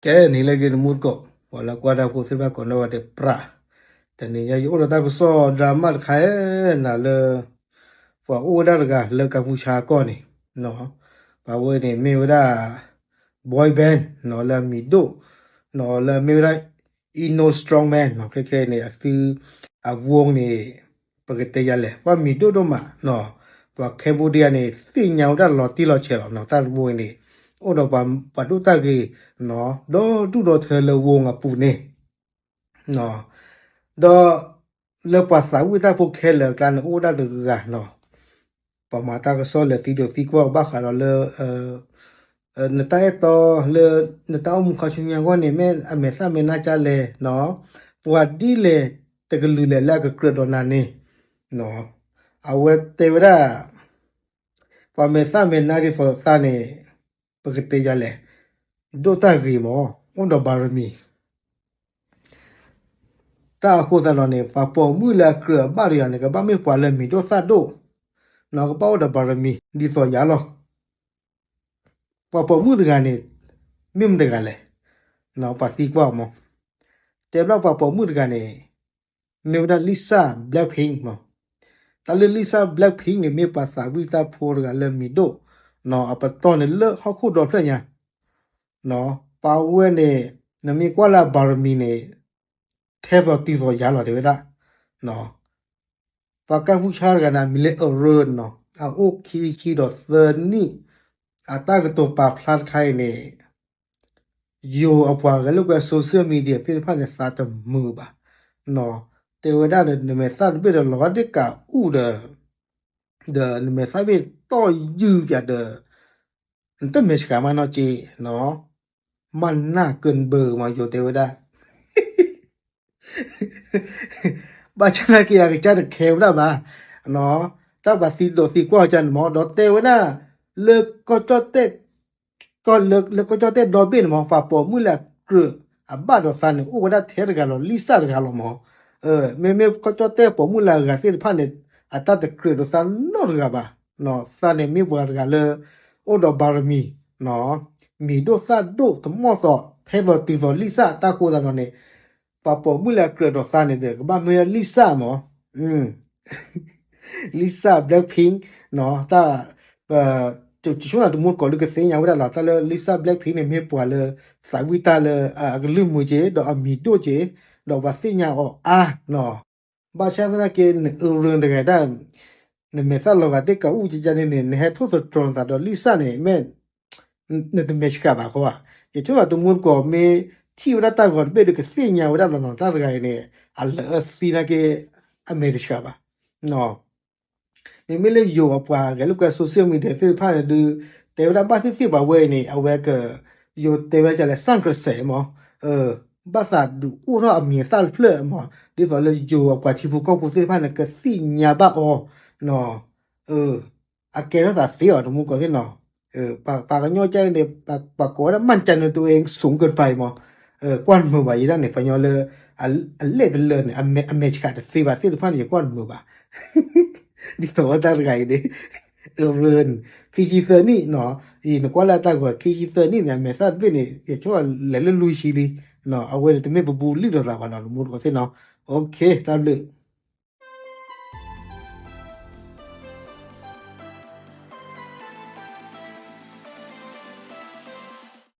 ကဲ နံၤလၢအဂ့ၤ တမူတကိး ပှၤလၢကွၢ်တၢ်ဖိသ့ၣ်တဖၣ်ကိးနီၢ်ဂၤဒဲး ပြး, တနံၤညါယအိၣ်ဒီးတၢ်ကစီၣ် drama တခါ နၤလၢ ပှၤအိၣ်ဝဲဒၣ်တဂၤလၢကၢ်ဖူဆါကီၢ်န့ၣ်, ပှၤဝဲန့ၣ်မ့ၢ်ဝဲဒၣ် boy band နီၤ လၢအမံၤဒိၣ် နီၤ လၢအမ့ၢ်ဝဲဒၣ် Inno Strong Man နီၤ ခဲခဲအံၤန့ၣ် အသု အဝီန့ၣ် ပကတဲယၤလဲၣ် ပှၤမံၤဒိၣ်ဒိၣ်မးနီၤ, ပှၤ Cambodia န့ၣ် သ့ၣ်ညါဝဲဒၣ်လီၤတံၢ်လီၤဆဲးလီၤနီၤ, တၢ်တဘိအံၤန့ၣ် အိၣ်ဒီးပှၤဒိၣ်တၢ်ဂ့ၤ ဒီဒူၣ်ဒီထၢလၢဝီအပူၤန့ၣ် ဒီးလၢပှၤသးဝံၣ်တၢ်ဖိခဲလၢာ်အကျါန့ၣ် အိၣ်ဝဲဒၣ်တဂၤနီၤ, ပှၤမၤတၢ်ကစီၣ်လဲၤသံဒိးသံကွၢ်ဘၣ်ဃးဒီးလၢ နတၢ်အဲၣ်တီလၢ နတၢ်အိၣ်မူခါဆူညါအဂီၢ်န့ၣ် မ့ၢ်အမဲာ်သၣ်မဲာ်နါကလဲၣ်နီၤ, ပှၤဒ်လဲၣ်တကလုာ်လဲၣ်လၢအကကြၢးဒီးနၤန့ၣ်, အဝဲတဲဝဲဒၣ် ပှၤမဲာ်သၣ်မဲာ်နါဒ်သိးသးန့ၣ် ပကတဲယၤလဲၣ်, ဒိၣ်တၢ်ဂ့ၤမး အိၣ်ဒီးဘၤရမံၤ တၢ်အဃိသတးဒီးန့ၣ် ပှၤပိာ်မုၣ်လၢအကြၢးအဘၣ်ဒီးယၤန့ၣ် ကဘၣ်မ့ၢ်ပှၤလၢမံၤဒိၣ်သၣ်ဒိၣ်, ကဘၣ်အိၣ်ဒီးဘၤရမံၤ ဒ်သိးယၤလီၤ. ပှၤပိာ်မုၣ်တဂၤန့ၣ် မ့ၢ်မတဂၤလဲၣ်, ပှၤသံကွၢ်မး, တဲဘၣ်ပှၤပိာ်မုၣ်တဂၤန့ၣ် မ့ၢ်ဝဲဒၣ် Lisa Blackpink မး, တၢ်လၢ Lisa Blackpink န့ၣ် မ့ၢ်ပှၤသးဝံၣ်တၢ်ဖိတဂၤလၢမံၤဒိၣ်, အပတီၢ်န့ၣ်လၢဟီၣ်ခိၣ်ဒီဖျၢၣ်ညါ ပှၤဝဲန့ၣ် နမ့ၢ်ကွၢ်လၢအဘၤရမံၤန့ၣ် ထဲသိးတုၤသိးယၤလီၤ တဲဝဲဒၣ်, ပှၤကၢ်ဖူဆါတဂၤန့ၣ် အမံၤလၢ Aaron နီၤ, အအိၣ်ခံဆံဒီးသၢနံၣ်, အတၢ်ကတိၤပာ်ဖျါတခါအံၤန့ၣ် ယိၤအပှၤဂဲၤလိာ်ကွဲ social media သ့ၣ်တဖၣ်န့ၣ် သးတမုာ်ဘၣ်, တဲဝဲဒၣ်ဒီး နမဲာ်သၣ်တဘ့ၣ်ဒီးလီၤဂာ်ဒ့ၣ်ကးအူၣ်ဒီး ဒီးနမဲာ်သၣ်ဘ့ၣ်တီၢ်ယုၢ်ပၠးဒီး နတမဲာ်ဆှးမးနီၢ်က့, မၤနၢ်ကၢၢ်ဘၢမး ယိၤတဲဝဲဒၣ်, ဘၣ်ဆၣ်သနာ်က့ အကစၢ်တခဲဝဲဒၣ်ဘၣ်, တၢ်ပှၤသံဒိးသံကွၢ်အီၤကန့ၣ်မး ဒီးတဲဝဲဒၣ် လၢ လၢကီၢ်ကၠီၣ်တဲၣ်ဒီဘ့ၣ်န့ၣ်မး ပှၤပိာ်မုၣ်လၢအကြၢးအဘၣ်ဒီးသးန့ၣ် အိၣ်ဝဲဒၣ်ထဲတဂၤလီၤ Lisa တဂၤလီၤမး, မ့မ့ၢ်ကီၢ်ကၠီၣ်တဲၣ်ပိာ်မုၣ်လၢအဂၤသ့ၣ်တဖၣ်န့ၣ် အတၢ်တကြၢးဒီးသးနီတဂၤဘၣ်, သးန့ၣ်မ့ၢ်ပှၤတဂၤလၢ အိၣ်ဒီးဘၤရမံၤ, မံၤဒိၣ်သၣ်ဒိၣ်တမီၢ်သိး ထဲသိးတုၤသိး Lisa တၢ်ဃိသတးဒီးန့ၣ် ပှၤပိာ်မုၣ်လၢအကြၢးဒီးသးန့ၣ်ဒီး ကဘၣ်မ့ၢ်ဝဲ Lisa မး Lisa Blackpink တၢ် ပဆိကမိၣ်တမူတကိးလၢကသ့ၣ်ညါဝဲဒၣ်လီၤ တၢ်လၢ Lisa Blackpink န့ၣ် မ့ၢ်ပှၤလၢသးဝံၣ်တၢ်လၢအကလုၢ်မုာ်က့ၤ ဒီးအမံၤဒိၣ်က့ၤ ဒီးပှၤသ့ၣ်ညါအီၤအါနီၤ, ဘၣ်ဆၣ်သနာ်က့ န Aaron တဂၤဒၣ် နမဲာ်သၣ်လီၤဂာ်ဒ့ၣ်ကးအူၣ်ကကန့ၣ်န့ၣ် နဟဲထိၣ်သတြီၤနသးဒီး Lisa န့ၣ် မ့ၢ် နတမဲာ်ဆှးဘၣ်ဃီဧါ, ယဆိကမိၣ်တမူတကိးမ့ၢ်ထံၣ်ဝဲဒၣ်တၢ်ဂီၤတဘ့ၣ်ဒီးကသ့ၣ်ညါဝဲဒၣ်လီၤနီၤ တၢ်တဂၤအံၤန့ၣ် အလၢအသံနာ်က့ အမဲာ်တဆှးဘၣ် မ့မ့ၢ်လၢယိၤအပှၤဂဲၤလိာ်ကွဲ social media သ့ၣ်တဖၣ်န့ၣ်ဒုး တဲဝဲဒၣ်ဘၣ်သ့ၣ်သ့ၣ်ပှၤဝဲအံၤန့ၣ် အဝဲက ယိၤတဲဝဲဒၣ်ကလဲၣ် စၣ်ကရစဲးမး ဘၣ်သးဒုးအိၣ်ထီၣ်အမံၤအသၣ်တဖျၢၣ်မး ဒ်သိးလၢယိၤအပှၤထံဖိကီၢ်ဖိသ့ၣ်တဖၣ်န့ၣ် ကသ့ၣ်ညါဘၣ်အီၤ အကဲထီၣ်သးသ့အီၤတမူတကိးသ့ၣ်နီၤ, ပှၤကညီကဲန့ၣ် ပှၤကိးဝဲဒၣ် มั่นใจในตัวเอง สูงเกินไป မး, ကွၢ်တမုာ်ဘၣ်ယဲဒၣ်န့ၣ် ပှၤကညီလၢ အလဲၣ်တလၢန့ၣ် အမဲာ်ဆှးတသ့ဘၣ်သ့ၣ်တဖၣ်န့ၣ် ယကွၢ်တမုာ်ဘၣ်, ဒ်သိးဝဲတၢ်တဂၤအံၤန့ၣ် ခံဆံသၢနံၣ်နီၤ, အံၤနကွၢ်လၢအတၢ်ဂီၤခံဆံသၢနံၣ်န့ၣ် အမဲာ်သၣ်တဘ့ၣ်န့ၣ် ယဆိကမိၣ်လဲၤလၢလွံၢ်ဆံလံ, အဝဲန့ၣ်တမ့ၢ်ပဘူလံၣ်လိာ်သးဘၣ်နီၤ တမူတကိးသ့ၣ်နီၤ, တၢ်ဘျုး